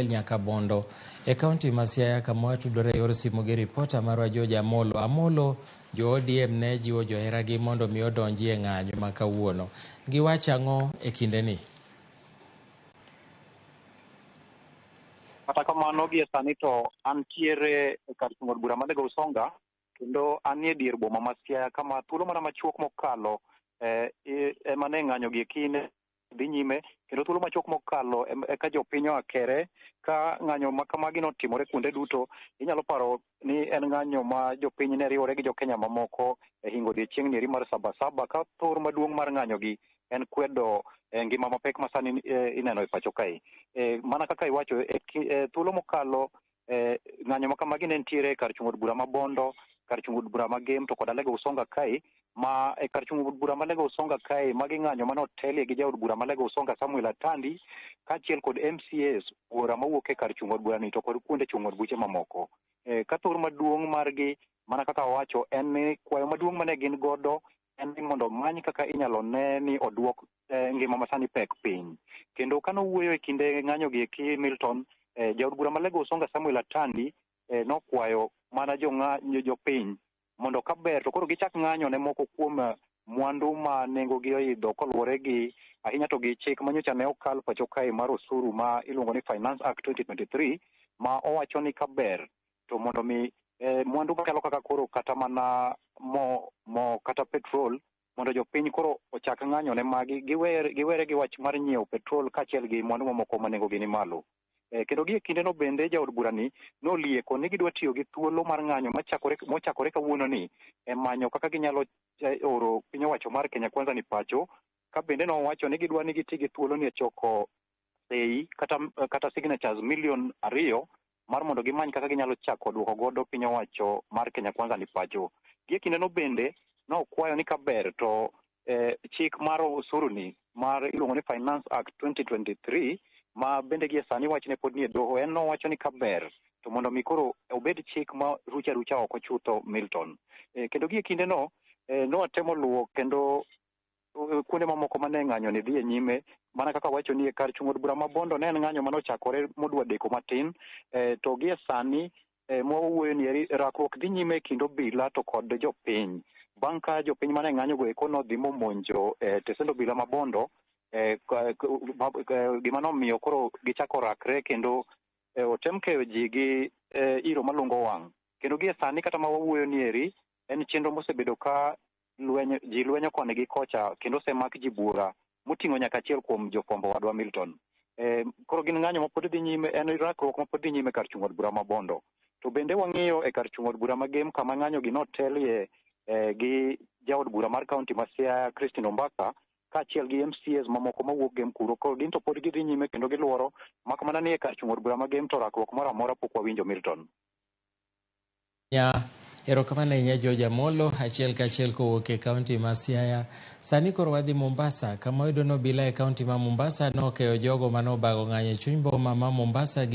Nyaka Bondo e kaunti ma Siaya kama watudore e yor simu gi ripota marwa George Amolo. Amolo, jo ODM ne jiwo joheragi mondo mi odonji e ng'anyo ma kawuono. Giwacho ang'o e kindeni? Kata kamano gie sani to antiere e kar chung' od bura ma Lego Usonga kendo anie dier boma ma Siaya kama thuolo mana machuok mokalo ema ne ng'anyo gi kinde dhi nyime kendo thuolo machuok mokalo eka jopiny oa kere ka ng'anyo ma kamagi notimore kuonde duto. Inyalo paro ni en ng'anyo ma jopiny ne riwore gi jokenya mamoko e hingo odiechieng' ni eri mar Sabasaba, ka thor maduong' mar ng'anyo gi en kwedo ngima mapek ma sani ineno e pacho kae. Mana kaka iwacho e thuolo mokalo, ng'anyo ma kamagi ne nitiere e kar chung' od bura ma Bondo, kar chung' od bura ma Gem to kod Alego Usonga kae. Ma e kar chung' od bura ma Alego Usonga kae, magi ng'anyo mane otelie gi jaod bura ma Alego Usonga Samuel Atandi kaachiel kod MCAs buora mawuok e kar chung' od bura ni to kod kuonde chung' od buche mamoko. Ka thor maduong' margi mana kaka owacho en ni kwayo maduong' mane gin godo en ni mondo omany kaka inyalo ne ni oduok ngima masani pek piny. Kendo kane owuoyo e kinde ng'anyo gi eki Milton, jaod bura ma Alego Usonga Samuel Atandi nokwayo mana jopiny mondo kaber to koro gichak ng'anyo ne moko kuom mwandu ma nengo gi oidho koluwore gi ahinya to gi chik manyocha ne okal pacho kae mar osuru ma iluongo ni Finance Act 2023, ma owacho ni kaber to mondo mi mwandu machalo kaka koro kata mana mo kata petrol mondo jopiny koro ochak ng'anyo ne magi giwere gi wach mar nyiewo petrol kaachiel gi mwandu mamoko ma nengo gi ni malo. Kendo gie kindeno bende jaod burani nolieko ni gidwa tiyo gi thuolo mar ng'anyo mochakore kawuono ni e manyo kaka ginyalo oro piny owacho mar Kenya Kwanza ni pacho, ka bende nowacho ni gidwa ni giti gi thuolo ni e choko sei kata signatures 2 million mar mondo gimany kaka ginyalo chako duoko godo piny owacho mar Kenya Kwanza ni pacho. Gie kindeno bende nokwayo ni kaber to chik mar osuru ni mar iluongo ni Finance Act 2023 ma bende gie sani wachne pod nie doho, en nowacho ni kaber to mondo mi koro obed chik ma rucha rucha oko chutho Milton. Kendo gie kindeno nowatemo luwo kendo kuonde mamoko mane ng'anyo ni dhi e nyime, mana kaka wacho ni e kar chung' od bura ma Bondo ne en ng'anyo manochakore modwa deko matin, to gie sani mwawuoyo ni eri rakruok dhi nyime e kind obila to kod jopiny bang' ka jopiny mane ng'anyo go eko nodhi momonjo tesend obila ma Bondo, gima nomiyo koro gichako rakre kendo otem keyo ji gi iro malungo wang'. Kendo gie sani kata ma wawuoyo ni eri en chenro mosebedo ka lweny ji lwenyo koni gi kocha kendo osemak ji buora moting'o nyaka achiel kuom jofwambo wadwa Milton. Koro gin ng'anyo ma pod dhi nyime, en rakruok ma pod dhi nyime kar chung' od bura ma Bondo. To bende wang'iyo e kar chung' od bura ma Gem kama ng'anyo gi notelie gi jaod bura mar kaunti ma Siaya Christine Ombaka kaachiel gi MCAs mamoko mawuok Gem kuro. Koro gin to pod gidhi nyime kendo giluoro, mak mana ni e kar chung' od bura ma Gem to rakruok moro amora pok wawinjo Milton. Nya erokamano ahinya George Amolo achiel kachiel kowuok e kaunti ma Siaya. Sani koro wadhi Mombasa kama wayudo ni obila e kaunti ma Mombasa nokeyo jogo mane obago ng'anyo e chuny boma ma Mombasa gi